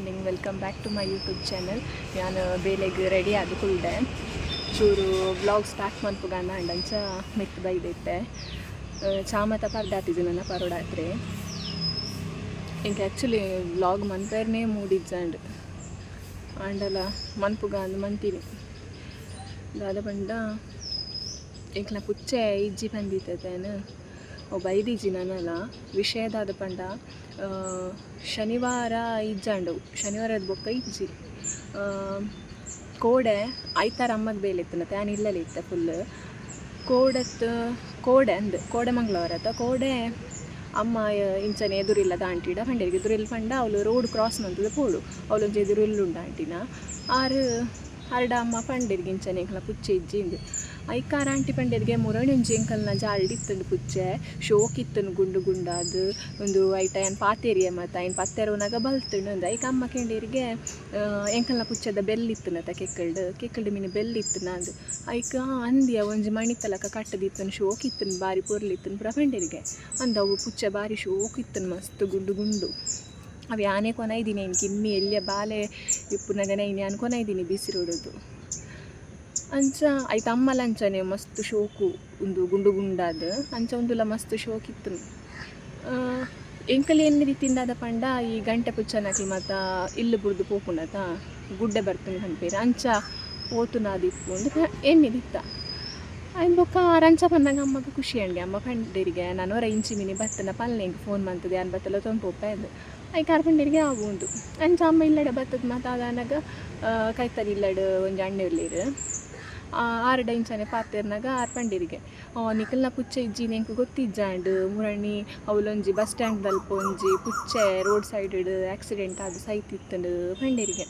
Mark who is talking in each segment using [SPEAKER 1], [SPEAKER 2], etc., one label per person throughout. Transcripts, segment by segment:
[SPEAKER 1] Morning, welcome back to my YouTube channel. ಯಾನ್ ಬೇಲೆಗ್ ready ಆದ್ ಕುಲ್ದೆ. ಚೂರು ವ್ಲಾಗ್ ಸ್ಟಾರ್ಟ್ ಮನ್ಪುಗಾನ ಅಂಚ ಮಿತ್ತ್ ಬೈದಿತ್ತೆ. ಚಾಮತ ಪರ್ದಾತಿಜಿ ನನ್ನ ಪರೋಡಾತ್ರೆ. ಎಂಕ್ ಆ್ಯಕ್ಚುಲಿ ವ್ಲಾಗ್ ಮನ್ಪೆರ್ನೇ ಮೂಡಿಜ್ಜಾಂಡ್, ಆಂಡಲ ಮನ್ಪುಗ ಅಂದ್ ಮಂತಿನಿ. ದಾದ ಪಂಡ, ಎಂಕ್ಲ ಪುಚ್ಚೆ ಇಜ್ಜಿ ಪಂದಿತ್ತೇನು. ಅವು ಬೈದಿಜ್ಜಿ ನನಲ. ವಿಷಯ ದಾದ ಪಂಡ, ಶನಿವಾರ ಇಜ್ಜಾಂಡವು, ಶನಿವಾರದ ಬೊಕ್ಕ ಇಜ್ಜಿ. ಕೋಡೆ ಐತಾರ ಅಮ್ಮಗ್ ಬೇಲೆ ಇತ್ತನ, ಯಾನ್ ಇಲ್ಲಲೆ ಇತ್ತೆ ಫುಲ್. ಕೋಡತ್ ಕೋಡೆ ಅಂದ್, ಕೋಡೆ ಮಂಗಳವಾರ ಅತ್ತ? ಕೋಡೆ ಅಮ್ಮ ಇಂಚನೆ ಎದುರಿಲ್ಲದ ಆಂಟಿಡ ಪಂಡೆರ್. ಎದುರಿಲ್ಲ ಪಂಡ ಅವಳು ರೋಡ್ ಕ್ರಾಸ್ ಮಂತುದು ಪೋಡು, ಅವಳೊಂಜಿ ಎದುರು ಇಲ್ಲುಂಡು ಆಂಟಿನ. ಆರು ಅರ್ಡ ಅಮ್ಮ ಪಂಡೆರ್ಗೆ, ಇಂಚನೆ ಎಂಕ್ಲ ಪುಚ್ಚೆ ಇಜ್ಜಿ ಇಂದ್. ಐಕಾರ ಆಂಟಿ ಪಂಡೆರ್ಗೆ, ಮುರಣಿ ಒಂಜಿ ಎಂಕಲ್ನ ಜಾಲ್ಡ್ ಇತ್ತುಂಡು ಪುಚ್ಚೆ, ಶೋಕ್ ಇತ್ತುಂಡು, ಗುಂಡು ಗುಂಡಾದ್. ಉಂದು ಐಟ ಯಾನ್ ಪಾತೆರಿಯೆ ಮಾತ, ಐನ್ ಪತ್ತೆರೋನಾಗ ಬಲ್ತುಂಡು ಅಂದ್. ಐಕ್ ಅಮ್ಮ ಕೇಂಡೆರಿಗೆ, ಎಂಕಲ್ನ ಪುಚ್ಚೆದ ಬೆಲ್ ಇತ್ತುನತ ಕೆಕ್ಕಲ್ಡ್, ಕೆಕ್ಕಲ್ಡ್ ಮಿನಿ ಬೆಲ್ ಇತ್ತುನ ಅಂದ್. ಐಕ್ ಅಂದಿಯ, ಒಂಜಿ ಮಣಿತ ಲೆಕ್ಕ ಕಟ್ಟದಿತ್ತುಂಡು, ಶೋಕ್ ಇತ್ತುಂಡು, ಬಾರಿ ಪೊರ್ಲು ಇತ್ತುಂಡು ಪೂರ ಪಂಡೆರಿಗೆ. ಅಂದ್, ಅವು ಪುಚ್ಚೆ ಬಾರಿ ಶೋಕ್ ಇತ್ತುಂಡು, ಮಸ್ತ್ ಗುಂಡು ಗುಂಡು. ಅವು ಯಾನೇ ಕೊನೈದಿನಿ. ಐನ್ ಕಿನ್ನಿ ಎಲ್ಯ ಬಾಲೆ ಇಪ್ಪುನಗನೆ ಐನ್ ಯಾನ್ ಕೊನೈದಿನಿ ಬಿಸಿ ರೋಡದ್ದು. ಅಂಚ ಐತ ಅಮ್ಮಲ ಅಂಚನೆ ಮಸ್ತ್ ಶೋಕು, ಉಂದು ಗುಂಡು ಗುಂಡಾದ್. ಅಂಚ ಉಂದುಲ ಮಸ್ತ್ ಶೋಕ್ ಇತ್ತುಂಡು. ಎಂಕಲ್ ಎನ್ನಿದಿತ್ತಿಂದಾದ ಪಂಡ, ಈ ಗಂಟೆ ಪುಚ್ಚನಕ್ಲು ಮಾತ ಇಲ್ಲು ಬುಡ್ದು ಪೋಪುಂಡತ, ಗುಡ್ಡೆ ಬರ್ತುಂಡು ಪನ್ಪೆರ್, ಅಂಚ ಪೋತುನಾದಿಪ್ಪು ಅಂದ್ ಎನ್ನಿದಿತ್ತ. ಐನ್ ಬೊಕ್ಕ ಆರ್ ಅಂಚ ಪನ್ನಗ ಅಮ್ಮಗ್ ಖುಷಿ ಅಂಡೆ. ಅಮ್ಮ ಪಂಡೆರಿಗೆ, ನನೊರ ಇಂಚಿ ಮಿನಿ ಬತ್ತನ ಪಲ್ಲೆ ಎಂಕ್ ಫೋನ್ ಮಂತುದು, ಯಾನ್ ಬತ್ತಲ ತೊಂದು ಪೋಪೆ ಅಂದ್. ಐಕ್ ಆರ್ ಪಂಡೆರಿಗೆ ಆವು ಉಂದು. ಅಂಚ ಅಮ್ಮ ಇಲ್ಲಡೆ ಬತ್ತದ ಮಾತ ಆದಾನಗ ಕೈತಲ್ ಇಲ್ಲಡ್ ಒಂಜಿ ಅಣ್ಣೆ ಉಲ್ಲೆರ್. ಆರ್ಡ ಇಂಚನೆ ಪಾತೆರ್ನಗ ಆರ್ ಪಂಡೆರಿಗೆ, ನಿಕಲ್ನ ಪುಚ್ಚೆ ಇಜ್ಜಿ ಎಂಕ್ ಗೊತ್ತಿಜ್ಜಾಂಡ್. ಮುರಣಿ ಅವಲೊಂಜಿ ಬಸ್ ಸ್ಟ್ಯಾಂಡ್ ದಲ್ಪ ಒಂಜಿ ಪುಚ್ಚೆ ರೋಡ್ ಸೈಡ್ ಆಕ್ಸಿಡೆಂಟ್ ಆದ್ ಸೈತಿತ್ತುಂಡು ಪಂಡೆರಿಗೆ.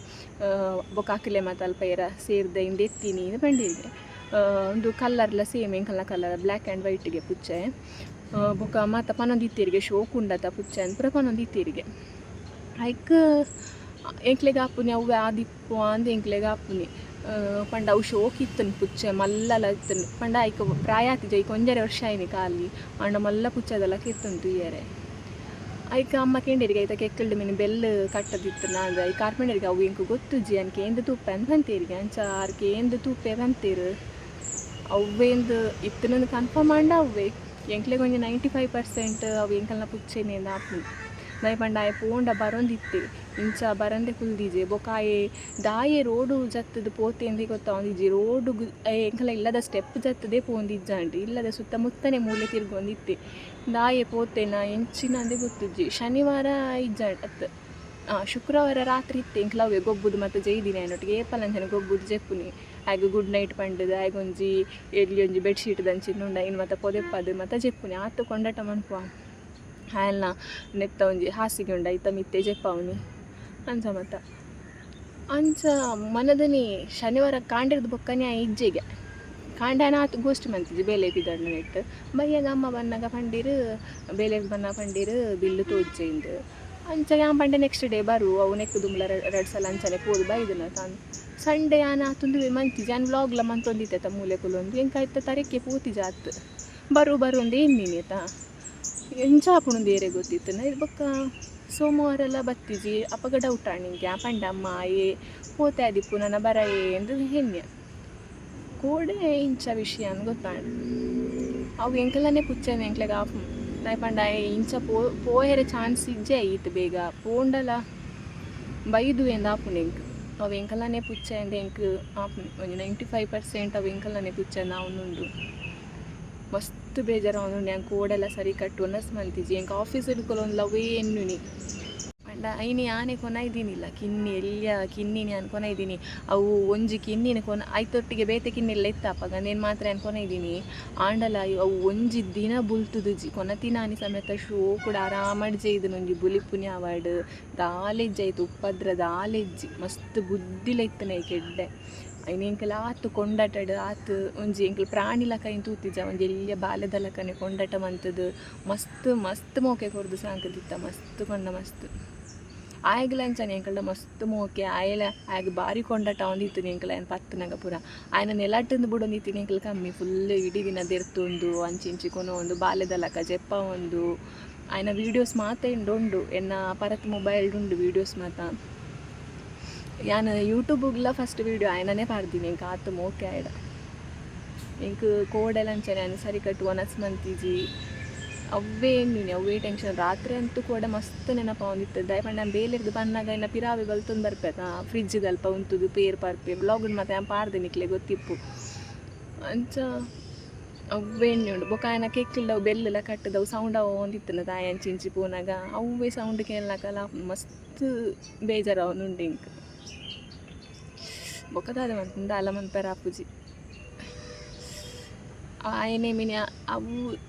[SPEAKER 1] ಬೊಕ ಅಕಲೆ ಮಾತ ಅಲ್ಪ ಏರ ಸೇರ್ದ ಇಂದ್ ಎತ್ತಿನಿ ಪಂಡೆರಿಗೆ. ಉಂದು ಕಲ್ಲರ್ಲ ಸೇಮ್ ಎಂಕಲ್ನ ಕಲರ್, ಬ್ಲ್ಯಾಕ್ ಆ್ಯಂಡ್ ವೈಟ್ಗೆ ಪುಚ್ಚೆ. ಬೊಕ ಮಾತ ಪನೊಂದಿತ್ತೆರಿಗೆ, ಶೋಕು ಉಂಡತ ಪುಚ್ಚೆ ಅಂದ್ ಪೂರ ಪನೊಂದಿತ್ತೆರಿಗೆ. ಐಕ್ ಎಂಕ್ಲೆಗ್ ಆಪುನಿ ಅವ್ವೆ ಆದಿಪ್ಪು ಅಂದ್ ಎಂಕ್ಲೆಗ್ ಆಪುನಿ. ಪಂಡ ಅವು ಶೋಕ್ ಇತ್ತುಂಡು ಪುಚ್ಚೆ, ಮಲ್ಲಲ ಇತ್ತುಂಡು. ಪಂಡ ಐಕ್ ಪ್ರಾಯ ಆತಿಜಿ, ಐಕ್ 1.5 ವರ್ಷ ಆಯ್ನಿ ಖಾಲಿ. ಆಂಡ ಮಲ್ಲ ಪುಚ್ಚೆದ ಲೆಕ್ಕ ಇತ್ತುಂಡು ತೂಯೆರೆ. ಐಕ್ ಅಮ್ಮ ಕೇಂಡೆರಿಗೆ, ಐತ ಕೆಕ್ಕಲ್ಡ್ ಮಿನಿ ಬೆಲ್ ಕಟ್ಟದಿತ್ತುಂಡ ಅಂದ್. ಐಕ್ ಆರ್ ಪಂಡೆರಿಗೆ, ಅವು ಎಂಕ್ ಗೊತ್ತುಜ್ಜಿ, ಯಾನ್ ಕೇಂದ್ ತೂಪೆ ಅಂದ್ ಪಂತೇರಿಗೆ. ಅಂಚ ಆರ್ ಕೇಂದ್ ತೂಪೆ ಪಂತೇರು. ಅವ್ವೇಂದ್ ಇತ್ತುಂದು ಕನ್ಫರ್ಮ್ ಆಂಡ ಅವ್ವೆ. ಎಂಕ್ಲೆಗ್ ಒಂಜಿ 95% ಅವು ಎಂಕಲ್ನ ಪುಚ್ಚೆನೆ ಅಂದ್ ಆಪುಂಡು. ದಾಯೆ ಪಂಡ ಆಯೆ ಪೋಂಡ ಬರೊಂದಿತ್ತೆ, ಇಂಚ ಬರಂದೆ ಕುಲ್ದಿಜೆ. ಬೊಕ ಆಯೆ ದಾಯೆ ರೋಡು ಜತ್ತುದು ಪೋತೇಂದೇ ಗೊತ್ತಾವೊಂದಿಜ್ಜಿ. ರೋಡುಗು ಎಂಕಲ್ನ ಇಲ್ಲದ ಸ್ಟೆಪ್ ಜತ್ತುದೇ ಪೋಂದಿಜ್ಜಾಂಡ್, ಇಲ್ಲದ ಸುತ್ತಮುತ್ತನೆ ಮೂಲೆ ತಿರ್ಗೊಂದಿತ್ತೆ. ದಾಯೆ ಪೋತೆನ ಎಂಚಿನಂದೇ ಗೊತ್ತುಜ್ಜಿ. ಶನಿವಾರ ಇಜ್ಜಾಂಡ್ ಅತ್, ಶುಕ್ರವಾರ ರಾತ್ರಿ ಇತ್ತೆ. ಎಂಕ್ಲ ಅವ್ವೆ ಗೊಬ್ಬುದು ಮಾತ ಜೈದಿನಿ ಆಯನೊಟ್ಟಿಗೆ. ಏಪಲ ಅಂಚನೆ ಗೊಬ್ಬುದು ಜೆಪ್ಪುನಿ. ಆಯಗ್ ಗುಡ್ ನೈಟ್ ಪಂಡುದು ಆಯಗ್ ಒಂಜಿ ಎಲ್ಯ ಒಂಜಿ ಬೆಡ್ಶೀಟ್ ದಂಚಿನ ಉಂಡು, ಐನ್ ಮಾತ ಪೊದೆಪಾದ್ ಮಾತ ಜೆಪ್ಪುನಿ. ಆತ್ ಕೊಂಡಾಟ ಮನ್ಪುವ. ಆಯಲ್ನ ನೆತ್ತ ಒಂಜಿ ಹಾಸಿಗೆ ಉಂಡು, ಐತ ಮಿತ್ತೆ ಜೆಪ್ಪಾವುನಿ, ಅಂಚ ಮಾತ. ಅಂಚ ಮನದನಿ ಶನಿವಾರ ಕಾಂಡೆರ್ದ್ ಬೊಕ್ಕನೆ ಆಯೆ ಇಜ್ಜೆಗೆ. ಕಾಂಡೆ ಆತ್ ಗೋಷ್ಠಿ ಮಂತಿಜಿ ಬೇಲೆ ಪಿದಡ್ನ ನೆಟ್. ಬಯ್ಯಗ ಅಮ್ಮ ಬನ್ನಗ ಪಂಡಿರು, ಬೇಲೆಗ್ ಬನ್ನ ಪಂಡಿರು, ಬಿಲ್ಲು ತೋಜ್ಜೆಂದು. ಅಂಚ ಯಾನ್ ಪಂಡೆ, ನೆಕ್ಸ್ಟ್ ಡೇ ಬರು, ಅವು ನೆಕ್ಕ್ ದುಂಬುಲ ರಡ್ಡ್ ಸಲ ಅಂಚನೆ ಪೋದು ಬೈದುನ ತಾನ್. ಸಂಡೇ ಯಾನ್ ಆತುಂದುವೆ ಮಂತಿಜಿ. ಯಾನ್ ವ್ಲಾಗ್ಲ ಮಂತೊಂದಿತ್ತೆ ಮೂಲೆ ಕುಲೊಂದು. ಎಂಕ್ ಐತ ತರೆಕ್ಕೆ ಪೋತಿಜ ಆತ್. ಬರು ಬರು ಅಂದ್ ಎನ್ನಿನಿ ಆತಾ. ಎಂಚ ಆಪುಂಡು ಏರೆಗ್ ಗೊತ್ತಿತ್ತುಂಡ. ಬೊಕ್ಕ ಸೋಮವಾರ ಎಲ್ಲ ಬತ್ತಿಜಿ. ಅಪಗ ಡೌಟ್ ಆಂಡ್ ಎಂಕ್. ಯಾನ್ ಪಂಡೆ, ಅಮ್ಮ ಆಯೆ ಪೋತೆ ಆದಿಪ್ಪು, ನನ ಬರಯೆ ಅಂದ್ ಎನ್ನಿಯೆ. ಕೋಡೆ ಇಂಚ ವಿಷಯ ಅಂದ್ ಗೊತ್ತಾಂಡ್. ಅವು ಎಂಕಲ್ನೇ ಪುಚ್ಚೆನೆ ಎಂಕ್ಲೆಗ್ ಆಪುಂಡು. ದಾಯೆ ಪಂಡ ಆಯೆ ಇಂಚ ಪೋಯೆರೆ ಚಾನ್ಸ್ ಇಜ್ಜೆ. ಈತ್ ಬೇಗ ಪೋಂಡಲ ಬೈದುವೆ ಅಂದ್ ಆಪುಂಡು ಎಂಕ್. ಅವು ಎಂಕಲ್ನೇ ಪುಚ್ಚೆ ಅಂದ್ ಎಂಕ್ ಆಪುಂಡು. ಒಂಜಿ 95% ಅವು ಎಂಕಲ್ನೇ ಪುಚ್ಚೆ ಅಂದ್ ಆವೊಂದುಂಡು. ಮಸ್ತ್ ಬೇಜಾರ್ ಆವೊಂದುಂಡು. ಯಾನ್ ಕೋಡೆಲ ಸರಿ ಕಟ್ ವನಸ್ ಮಲ್ತಿಜಿ. ಎಂಕ್ ಆಫೀಸ್ ಕುಲೊಂದುಲ ಅವೇ ಎನ್ನುನಿ. ಪಂಡ ಐನ್ ಯಾನೆ ಕೊನೈದಿನಿಲ್ಲ, ಕಿನ್ನಿ ಎಲ್ಯ ಕಿನ್ನಿನಿ ಯಾನ್ ಕೊನೈದಿನಿ. ಅವು ಒಂಜಿ ಕಿನ್ನಿನ ಕೊನ ಐತೊಟ್ಟಿಗೆ ಬೇತೆ ಕಿನ್ನಿಲ್ಲ ಇತ್ತ ಅಪಗ, ಅಂದೇನ್ ಮಾತ್ರ ಯಾನ್ ಕೊನೈದಿನಿ. ಆಂಡಲ ಅವು ಒಂಜಿ ದಿನ ಬುಲ್ತುದುಜಿ. ಕೊನತಿನಾನಿ ಸಮೇತ ಶೋಕುಡು ಆರಾಮಡ್ ಜೈದಿನ. ಒಂಜಿ ಬುಲಿಪುನಿ ಆವಡ್ ದಾಲ ಇಜ್ಜಿ, ಐತ ಉಪದ್ರ ದಾಲ ಇಜ್ಜಿ. ಮಸ್ತ್ ಬುದ್ಧಿಲ ಇತ್ತುನ ಐಕ್ ಎಡ್ಡೆ. ಐನ್ ಎಂಕುಲು ಆತ್ ಕೊಂಡಾಟಡ್ ಆತ್ ಒಂಜಿ ಎಂಕುಲು ಪ್ರಾಣಿ ಲಕ ಐನ್ ತೂತಿಜ, ಒಂಜಿ ಎಲ್ಯ ಬಾಲೆದ ಲಕನೆ ಕೊಂಡಾಟ ಮಂತುದು ಮಸ್ತ್ ಮಸ್ತ್ ಮೋಕೆ ಕೊರ್ದು ಸಾಂಕುದಿತ್ತ. ಮಸ್ತ್ ಪಂಡ ಮಸ್ತ್. ಆಯಗ್ಲ ಅಂಚನೆ ಎಂಕಲ್ಡ ಮಸ್ತ್ ಮೋಕೆ. ಆಯೆಲ ಆಯಗ್ ಬಾರಿ ಕೊಂಡಾಟ ಆವೊಂದಿತ್ತುಂಡು. ಎಂಕುಲು ಆಯನ್ ಪತ್ತುನಗ ಪೂರ ಆಯನ ನೆಲಟುಂದು ಬುಡೊಂದಿತ್ತಿನಿ ಎಂಕುಲು ಕಮ್ಮಿ. ಫುಲ್ ಇಡೀ ದಿನ ದೆರ್ತೊಂದು ಅಂಚಿ ಇಂಚಿ ಕೊನೊವೊಂದು ಬಾಲೆದ ಲಕ ಜೆಪ್ಪಾವೊಂದು. ಆಯನ ವೀಡಿಯೋಸ್ ಮಾತ ಎಂಡ ಉಂಡು, ಎನ್ನ ಪರತ್ ಮೊಬೈಲ್ಡ್ ಉಂಡು ವೀಡಿಯೋಸ್ ಮಾತ. ಯಾನ್ ಯೂಟ್ಯೂಬ್ಗ್ಲ ಫಸ್ಟ್ ವೀಡಿಯೋ ಆಯನನೇ ಪಾಡ್ದಿನಿ. ಎಂಕ್ ಆತ್ ಮೋಕೆ ಆಯಡ. ಎಂಕ್ ಕೋಡೆಲ ಅಂಚನೆ, ಯಾನ್ ಸರಿಕಟ್ಟ್ ವನಸ್ ಮಂತಿಜಿ. ಅವ್ವೇ ಎನ್ನುನಿ, ಅವ್ವೇ ಟೆನ್ಷನ್. ರಾತ್ರಿ ಅಂತೂ ಕೋಡೆ ಮಸ್ತ್ ನೆನಪಾವೊಂದಿತ್ತು. ದಾಯೆ ಪಂಡ ಯಾನ್ ಬೇಲೆರ್ದ್ ಬನ್ನಗ ಎನ್ನ ಪಿರಾವೆ ಬಲ್ತೊಂದು ಬರ್ಪೆತ, ಫ್ರಿಜ್ ದಲ್ಪ ಉಂತುದು ಪೇರ್ ಪರ್ಪೆ. ವ್ಲಾಗ್ ಮಾತ ಯಾನ್ ಪಾಡ್ದೆ, ನಿಕ್ಲೆ ಗೊತ್ತಿಪ್ಪು. ಅಂಚ ಅವ್ವೇ ಎಣ್ಣೆ. ಬೊಕ ಆಯನ ಕೆಕ್ಕಿಲ್ಡ್ ಅವು ಬೆಲ್ಲುಲ ಕಟ್ಟುದವು ಸೌಂಡ್ ಆವೊಂದಿತ್ತುಂಡು ಆಯೆ ಅಂಚಿ ಇಂಚಿ ಪೋನಗ. ಅವ್ವೇ ಸೌಂಡ್ ಕೇನ್ನಕಲ ಮಸ್ತ್ ಬೇಜಾರಾವೊಂದುಂಡು ಎಂಕ್. ಬೊಕ ದಾದ ಮನ್ಪುನು, ದಾಲ ಮನ್ಪೆರೆ ಆಪುಜಿ. ಆಯೆನೆ ಮಿನಿ ಅವು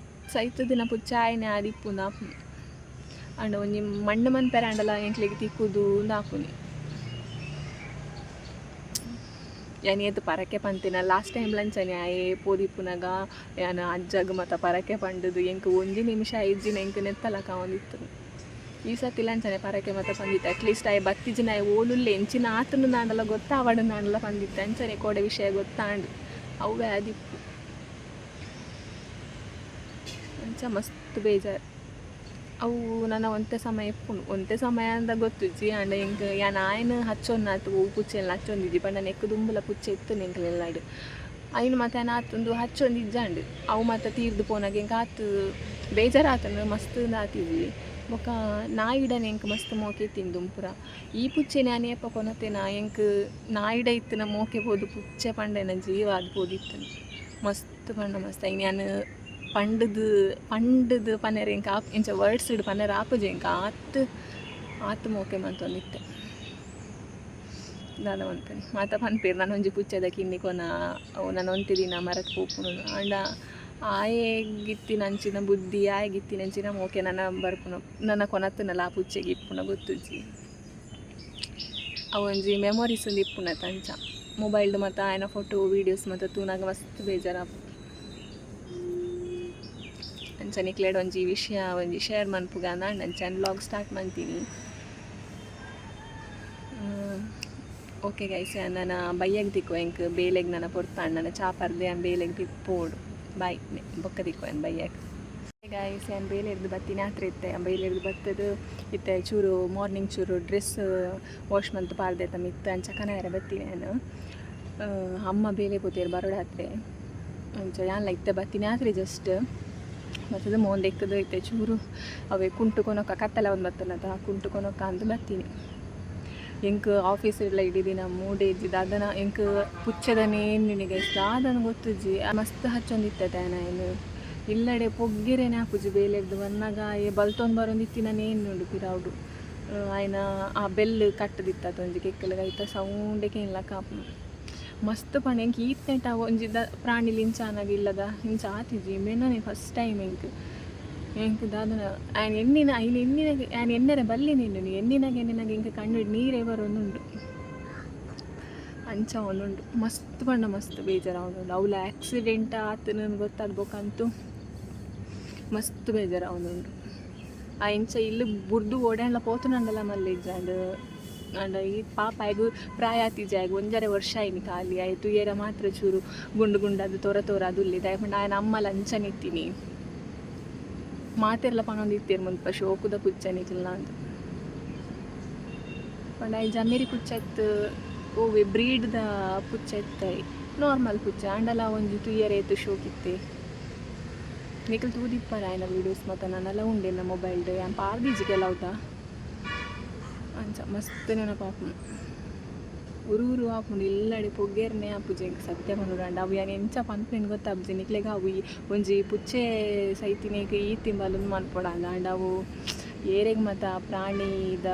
[SPEAKER 1] ಸೈತುದಿನ ಪುಚ್ಚೆ ಆಯೆನೆ ಆದಿಪ್ಪುಂದು ಆಪುಂಡು. ಆಂಡ ಒಂಜಿ ಮಣ್ಣು ಮನ್ಪೆರೆ ಆಂಡಲ ಎಂಕ್ಲೆಗ್ ತಿಕ್ಕುದು ಅಂದ್ ಆಪುನಿ. ಯಾನ್ ಏತ್ ಪರಕೆ ಪಂತಿನ ಲಾಸ್ಟ್ ಟೈಮ್ ಲಂಚನೆ, ಆಯೆ ಪೋದಿಪ್ಪುನಗ ಯಾನ್ ಅಜ್ಜಗ್ ಮಾತ ಪರಕೆ ಪಂಡುದು ಎಂಕ್ ಒಂಜಿ ನಿಮಿಷ ಇಜ್ಜಿನ ಎಂಕ್ ನೆತ್ತಲಕ ಆವೊಂದಿತ್ತು. ಈ ಸರ್ತಿ ಲಂಚನೆ ಪರಕೆ ಮಾತ ಪಂದಿತ್ತೆ. ಅಟ್ಲೀಸ್ಟ್ ಆಯೆ ಬತ್ತಿಜಿನ ಆಯೆ ಓಲುಲ್ಲೆ, ಎಂಚಿನ ಆತುಂಡು ಗೊತ್ತಾವಡ್ ಆಂಡಲ ಪಂದಿತ್ತೆ. ಅಂಚನೆ ಕೋಡೆ ವಿಷಯ ಗೊತ್ತಾಂಡ್, ಅವ್ವೇ ಆದಿಪ್ಪು. ಅಂಚ ಮಸ್ತ್ ಬೇಜಾರು. ಅವು ನನ ಒಂತೆ ಸಮಯ ಇಪ್ಪುಂಡು, ಒಂತೆ ಸಮಯ ಅಂದ ಗೊತ್ತುಜ್ಜಿ. ಆಂಡ ಎಂಕ್ ಯಾನ್ ಆಯನ್ ಹಚ್ಚೊನ್ನಾತ್ ಒವು ಪುಚ್ಚೆನ್ಲ ಹಚ್ಚೊಂದಿಜ್ಜಿ. ಪಂಡ ನೆಕ್ಕ್ ದುಂಬುಲ ಪುಚ್ಚೆ ಇತ್ತು ಎಂಕ್ಲೆಲ್ಲಾಡ್, ಐನ್ ಮಾತ ಯಾನ್ ಆತ್ ಉಂದು ಹಚ್ಚೊಂದಿಜ್ಜಾಂಡ್. ಅವು ಮಾತ ತೀರ್ದ್ ಪೋನಗ ಎಂಕ್ ಆತ್ ಬೇಜಾರಾತುಂಡು, ಮಸ್ತ್ ಆತಿಜಿ. ಬೊಕ್ಕ ನಾಯಿಡನೆ ಎಂಕ್ ಮಸ್ತ್ ಮೋಕೆ ಇತ್ತಿನಿ ದುಂಪುರ. ಈ ಪುಚ್ಚೆನ್ ಯಾನ್ ಏಪ ಕೊನತೆನ, ಎಂಕ್ ನಾಯಿಡ ಇತ್ತಿನ ಮೋಕೆ ಪೋದು ಪುಚ್ಚೆ ಪಂಡ ಎನ್ನ ಜೀವ ಆದ್ ಪೋದಿತ್ತುಂಡು. ಮಸ್ತ್ ಪಂಡ ಮಸ್ತ್. ಐನ್ ಯಾನ್ ಪಂಡುದು ಪಂಡುದು ಪನೆರೆ ಎಂಕ್ ಆಪ್ ಇಂಚ ವರ್ಡ್ಸ್ ಪನೆರೆ ಆಪುಜಿ. ಎಂಕ್ ಆತ್ ಆತ್ ಮೋಕೆ ಮಂತೊಂದಿತ್ತೆ. ದಾದ ಮನ್ಪುನಿ, ಮಾತ ಪನ್ಪೆರ್ ನನೊಂಜಿ ಪುಚ್ಚೆದ ಕಿನ್ನಿ ಕೊನ, ಅವು ನನ ಒಂತೆ ದಿನ ಮರತ್ ಪೋಪುಂಡು. ಆಂಡ ಆಯೆಗಿತ್ತಿನ ಅಂಚಿನ ಬುದ್ಧಿ, ಆಯೆಗಿತ್ತಿನ ಅಂಚಿನ ಮೋಕೆ ನನ ಬರ್ಪುನ, ನನ ಕೊನತ್ತುಂಡಲ ಆ ಪುಚ್ಚೆಗ್ ಇಪ್ಪುನ ಗೊತ್ತುಜ್ಜಿ. ಅವೊಂಜಿ ಮೆಮೊರೀಸ್ ಒಂದು ಇಪ್ಪುನತ. ಅಂಚ ಮೊಬೈಲ್ಡ್ ಮಾತ ಆಯನ ಫೋಟೋ ವೀಡಿಯೋಸ್ ಮಾತ ತೂನಗ ಮಸ್ತ್ ಬೇಜಾರಾಪುಂಡು. ಅಂಚ ನಿಕ್ಲೆಡ ಒಂಜಿ ವಿಷಯ ಒಂಜಿ ಶೇರ್ ಮನ್ಪುಗ ಅಂದ್ ಅಂಚ ವ್ಲಾಗ್ ಸ್ಟಾರ್ಟ್ ಮಂತೀನಿ. ಓಕೆ ಗೈಸ್, ನನ್ನ ಬಯ್ಯಗ್ ತಿಕ್ಕುವ. ಎಂಕ್ ಬೇಲೆಗ್ ನನ್ನ ಪೊರ್ತಾಂಡ್. ನನ್ನ ಚಾ ಪರ್ದೆ ಯಾನ್ ಬೇಲೆಗ್ ಪೋಡು. ಬಾಯ್, ಬೊಕ್ಕ ತಿಕ್ಕುವ ಯಾನ್ ಬಯ್ಯಗ್. ಗೈಸ್, ಯಾನ್ ಬೇಲೆರ್ದು ಬತ್ತಿನ ಆತ್ರ ಇತ್ತೆ. ಬೇಲೆರ್ದು ಬತ್ತದು ಇತ್ತೆ ಚೂರು ಮಾರ್ನಿಂಗ್ ಚೂರು ಡ್ರೆಸ್ ವಾಶ್ ಮಂತ್ ಪಾಡ್ದೆ ಮಿತ್ತು, ಅಂಚ ಕನಯರ ಬತ್ತೀನಿ ಯಾನ್. ಅಮ್ಮ ಬೇಲೆ ಪೋತೇರು ಬರೋಡಾತ್ರೆ. ಅಂಚ ಯಾನ್ಲ ಇತ್ತೆ ಬತ್ತಿನ ಆತ್ರೆ ಜಸ್ಟ್. ಬತ್ತದು ಮೋಂದೆಕ್ಕದು ಇತ್ತೆ ಚೂರು ಅವೇ ಕುಂಟು ಕೊನೊಕ, ಕತ್ತಲೆ ಒಂದು ಬತ್ತನತ, ಕುಂಟು ಕೊನೊಕ ಅಂತ ಬತ್ತೀನಿ. ಎಂಕ್ ಆಫೀಸ್ ಇಡ್ಲ ಇಡೀ ದಿನ ಮೂಡೆ ಇಜ್ಜಿ ದಾದನ. ಎಂಕ್ ಪುಚ್ಚೆದನೇ ನಿನಗೆ ದಾದನ ಗೊತ್ತುಜ್ಜಿ, ಮಸ್ತ್ ಹಚ್ಚೊಂದಿತ್ತೆ ಏನು ಇಲ್ಲಡೆ ಪೊಗ್ಗಿರೇನೆ ಆಪುಜಿ. ಬೇಲೆರ್ದು ಬನ್ನಗ ಆಯೆ ಬಲ್ತೊಂದು ಬರೊಂದಿತ್ತಿನನೇ ಉಂಡು ಪಿರವುಡು. ಆಯ್ನ ಆ ಬೆಲ್ ಕಟ್ಟದಿತ್ತ ಒಂಜಿ ಕೆಕ್ಕಲು, ಐತ ಸೌಂಡೆ ಕೇನ್ಲಕ್ಕ ಆಪುಂಡು ಮಸ್ತ್. ಪಂಡ ಎಂಕ್ ಈತ್ನೇಟ ಒಂಜಿ ದ ಪ್ರಾಣಿಲು ಇಂಚ ಆನಗ ಇಲ್ಲದ ಇಂಚ ಆತಿಜಿ. ಮೆನನೆ ಫಸ್ಟ್ ಟೈಮ್ ಎಂಕ್. ಎಂಕ್ ದಾದನ ಆಯ್ನ ಎಣ್ಣಿನ ಐನ್ ಎಣ್ಣಿನ ಆಯ್ನ ಎಣ್ಣೆರೆ ಬಲ್ಲಿ ನಿನ್ನುನಿ. ಎಣ್ಣಿನಾಗ ಎಣ್ಣಿನಾಗ ಎಂಕ್ ಕಣ್ಣು ನೀರೇ ಬರೋದುಂಡು, ಅಂಚ ಒಂದುಂಡು. ಮಸ್ತ್ ಪಂಡ ಮಸ್ತ್ ಬೇಜಾರಾವೊಂದುಂಡು. ಅವ್ಲ ಆಕ್ಸಿಡೆಂಟ್ ಆತನ ಗೊತ್ತಾದ್ ಮಸ್ತ್ ಬೇಜಾರಾವೊಂದುಂಡು. ಆ ಇಂಚ ಇಲ್ಲು ಬುಡ್ದು ಓಡಾಂಡ್ಲ ಪೋತುನಂಡಲ ಮಲ್ಲೆ ಇಜ್ಜಾಂಡ್. ಆಂಡ ಈ ಪಾಪ ಆಯಗ್ ಪ್ರಾಯ ಆತಿಜಿ, ಆಯಗ್ 1.5 ವರ್ಷ ಆಯ್ನಿ ಖಾಲಿ. ಆಯೆ ತೂಯೆರೆ ಮಾತ್ರ ಚೂರು ಗುಂಡು ಗುಂಡಾದ್ ತೋರ ತೋರ ಉಲ್ಲೆ. ದಾಯೆ ಪಂಡ ಆಯನ ಅಮ್ಮಲ ಅಂಚನೆ ಇತ್ತೀನಿ. ಮಾತೆರ್ಲ ಪನೊಂದಿತ್ತೆರ್ ಮುಲ್ಪ ಶೋಕುದ ಪುಚ್ಚೆ ನಿಕಲ್ನ ಅಂದ್. ಪಂಡ ಆಯೆ ಜಮೇರಿ ಪುಚ್ಚೆತ್ ಒವ್ವೆ ಬ್ರೀಡ್ದ ಪುಚ್ಚೆ ಇತ್ತೆ, ನಾರ್ಮಲ್ ಪುಚ್ಚೆ. ಆಂಡಲ ಒಂಜಿ ತೂಯೆರೆ ಏತ್ ಶೋಕಿತ್ತೆ. ನಿಕಲ್ ತೂದಿಪ್ಪರ ಆಯ್ನ ವೀಡಿಯೋಸ್ ಮಾತ, ನನಲ ಉಂಡು ಎನ್ನ ಮೊಬೈಲ್ಡ್, ಯಾನ್ ಪಾಡ್ದಿಜ್ಜಿ ಕೆಲವುತ. ಅಂಚ ಮಸ್ತ್ ನೆನಪಾಪುಂಡು. ಉರು ಉರು ಆಪುಂಡು. ಇಲ್ಲಡೆ ಪೊಗ್ಗೆರ್ನೆ ಆಪುಜಿ ಎಂಕ್ ಸತ್ಯ ಪನೊಡಾಂಡ. ಅವು ಯಾನ್ ಎಂಚ ಪನ್ಪುನೆಂದ್ ಗೊತ್ತಾಪುಜಿ ನಿಕ್ಲೆಗ್. ಅವು ಒಂಜಿ ಪುಚ್ಚೆ ಸೈತಿನೇಕ್ ಈ ತಿಂಬಲುಂದು ಮನ್ಪೊಡಾಂದ್. ಆಂಡ ಅವು ಏರೆಗ್ ಮಾತ ಪ್ರಾಣಿದ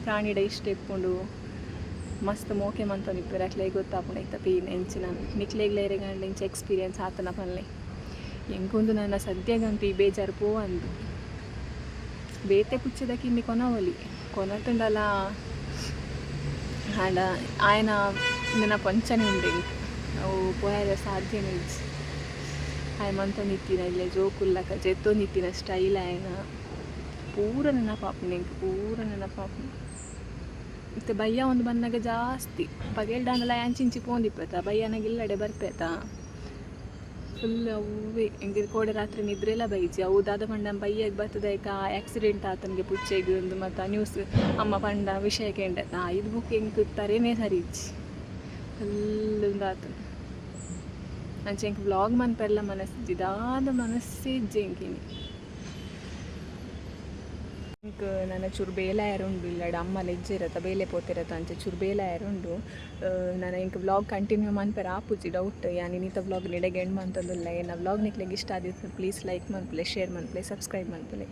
[SPEAKER 1] ಪ್ರಾಣಿಡ ಇಷ್ಟ ಇಪ್ಪುಂಡು, ಮಸ್ತ್ ಮೋಕೆ ಮಂತೊಂದಿಪ್ಪೆರ್, ಅಕ್ಲೆಗ್ ಗೊತ್ತಾಪುಂಡು ಐತ ಪೇನ್ ಎಂಚಿನ. ನಿಕ್ಲೆಗ್ಲ ಏರೆಗಾಂಡ ಇಂಚ ಎಕ್ಸ್ಪೀರಿಯನ್ಸ್ ಆತನ ಪನ್ಲೆ. ಎಂಕೊಂದು ನನ್ನ ಸದ್ಯಗಂತೂ ಈ ಬೇಜಾರು ಪೋವಂದು. ಬೇತೆ ಪುಚ್ಚೆದ ಕಿನ್ನಿ ಕೊನವೊಲಿ, ಕೊನತುಂಡಲ. ಆಂಡ ಆಯನ ನೆನಪು ಅಂಚನೆ ಉಂಡು ಎಂಕ್. ಅವು ಪೋಯೆರೆ ಸಾಧ್ಯನೇ ಇಜ್ಜಿ. ಆಯೆ ಮಂತೊಂದಿತ್ತಿನ ಇಲ್ಲೇ ಜೋಕುಲ್ಲಕ ಜೆತ್ತೊಂದಿತ್ತಿನ ಸ್ಟೈಲ್ ಆಯನ ಪೂರ ನೆನಪಾಪುಂಡು ಎಂಕ್, ಪೂರ ನೆನಪಾಪುಂಡು. ಇತ್ತೆ ಬಯ್ಯ ಒಂದು ಬನ್ನಗ ಜಾಸ್ತಿ, ಪಗೆಲ್ಡಾಂಡಲ ಅಂಚಿಂಚಿ ಪೋಂದಿಪ್ಪೆತ, ಬಯ್ಯನಾಗ ಇಲ್ಲಡೆ ಬರ್ಪೇತ. ಫುಲ್ ಅವ್ವೆ ಎಂಕ್ ಕೋಡೆ ರಾತ್ರಿ ನಿದ್ರೆಲ ಬೈಜಿ. ಅವು ದಾದ ಪಂಡ ಬಯ್ಯಗ್ ಬತ್ತದಾಯ್ಕ ಆಕ್ಸಿಡೆಂಟ್ ಆತನಿಗೆ ಪುಚ್ಚೆಗ್ ಉಂದು ಮಾತ ನ್ಯೂಸ್ ಅಮ್ಮ ಪಂಡ ವಿಷಯ ಕೇಂಡೆ. ಇದು ಬುಕ್ ಎಂಕ್ ತರೆನೇ ಸರಿ ಇಜ್ಜಿ, ಫುಲ್ ಉಂದಾತನ. ಅಂಚ ಎಂಕ್ ವ್ಲಾಗ್ ಮನ್ಪೆಲ್ಲ ಮನಸ್ಸಿಜ್ಜಿ, ದಾದ ಮನಸ್ಸೇ ಇಜ್ಜಿ ಎಂಕಿನಿ. ಎಂಕ್ ನನ ಚೂರು ಬೇಲೆ ಆಯರುಂಡು ಇಲ್ಲಡ. ಅಮ್ಮ ಲೆಜ್ಜೆರತ, ಬೇಲೆ ಪೋತಿರತ, ಅಂಚ ಚೂರು ಬೇಲೆ ಆಯರುಂಡು. ನನ ಎಂಕ್ ವ್ಲಾಗ್ ಕಂಟಿನ್ಯೂ ಮನ್ಪೆರ ಆಪುಜಿ ಡೌಟ್. ಯಾನ್ ಇನಿತ ವ್ಲಾಗ್ ನಿಡೆಗೆ ಎಂಡ್ ಮಂತೊಂದುಲ್ಲ. ಎನ್ನ ವ್ಲಾಗ್ ನಿಕ್ಲೆಗ್ ಇಷ್ಟ ಆದಿತ್ತು, ಪ್ಲೀಸ್ ಲೈಕ್ ಮನ್ಪುಲೆ, ಶೇರ್ ಮನ್ಪುಲೆ, ಸಬ್ಸ್ಕ್ರೈಬ್ ಮನ್ಪುಲೆ.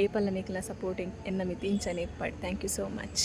[SPEAKER 1] ಏಪಲ್ಲ ನಿಕ್ಲ ಸಪೋರ್ಟಿಂಗ್ ಎನ್ನ ಮಿತ್ ಇಂಚನೆ ಇಪ್ಪಡ್. Thank you so much.